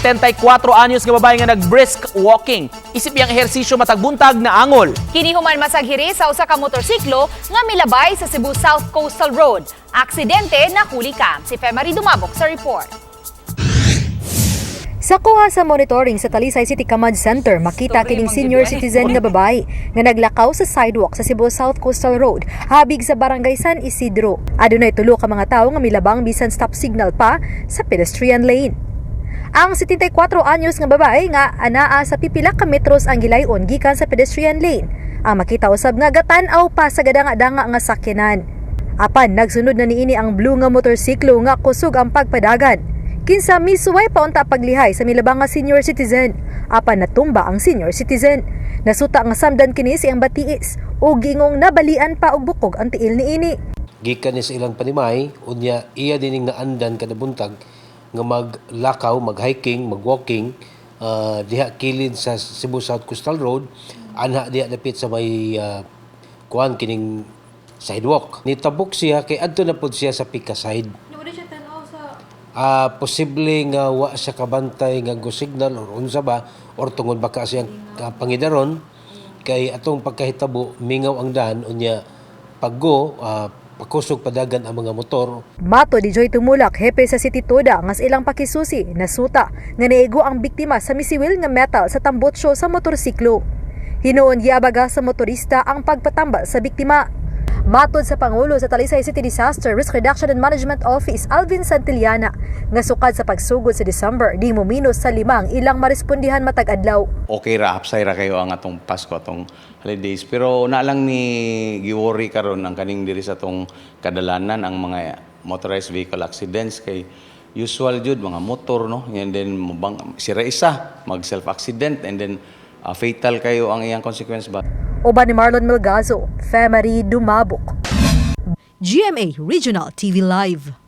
74 anyos nga babae nga nag-brisk walking. Isip iyang ehersisyo matag buntag, naangol. Kini human masaghiri sa usa ka motorsiklo nga milabay sa Cebu South Coastal Road. Aksidente na huli ka. Si Femary Dumabok sa report. Sa kuha sa monitoring sa Talisay City Command Center, makita kining senior citizen nga babae nga naglakaw sa sidewalk sa Cebu South Coastal Road, habig sa Barangay San Isidro. Adunay tulo ka mga tawo nga milabang bisan stop signal pa sa pedestrian lane. Ang 74 anyos nga babae nga anaa sa pipila ka metros ang gilayon gikan sa pedestrian lane. Ang makita usab nga gatan-aw pa sa gadanga-danga nga sakyanan. Apan nagsunod na niini ang blue nga motorsiklo nga kusog ang pagpadagan. Kinsa misuway pa unta paglihay sa milabang nga senior citizen. Apan natumba ang senior citizen. Nasuta nga samdan kini sa iyang batiis ug giingong nabalian pa og bukog ang tiil niini. Gikan ni sa ilang panimay, unya iya dining naandan kada buntag nga maglakaw, mag-hiking, mag-walking diha kilid sa Cebu South Coastal Road, anha diha dapit sa may kuan kining sidewalk. Nitabok siya kay adto na pud siya sa pika side. Posible nga wa siya kabantay nga go signal or unsa ba or tungod baka siyang pangidaron, kay atong pagkahitabo mingaw ang daan, unya paggo pakusog padagan ang mga motor. Matod ni Joy Tumulak, hepe sa City Toda, nga sa ilang pakisusi, nasuta nga naigo ang biktima sa misiwil nga metal sa tambutso sa motorsiklo. Hinuon giabaga sa motorista ang pagpatambal sa biktima. Matod sa Pangulo sa Talisay City Disaster Risk Reduction and Management Office, Alvin Santillana, nga sukad sa pagsugod sa December, di mo minus sa 5 ang ilang marespondihan matag adlaw. Okay ra, hapsay ra kayo ang atong Pasko, atong holidays, pero na lang ni giworry karon ang kaning diri sa atong kadalanan, ang mga motorized vehicle accidents, kay usual jud mga motor, no? And then mubang sira isa, mag self accident, and then fatal kayo ang iyang consequence ba. Uban ni Marlon Melgazo, Femary Dumabok. GMA Regional TV Live.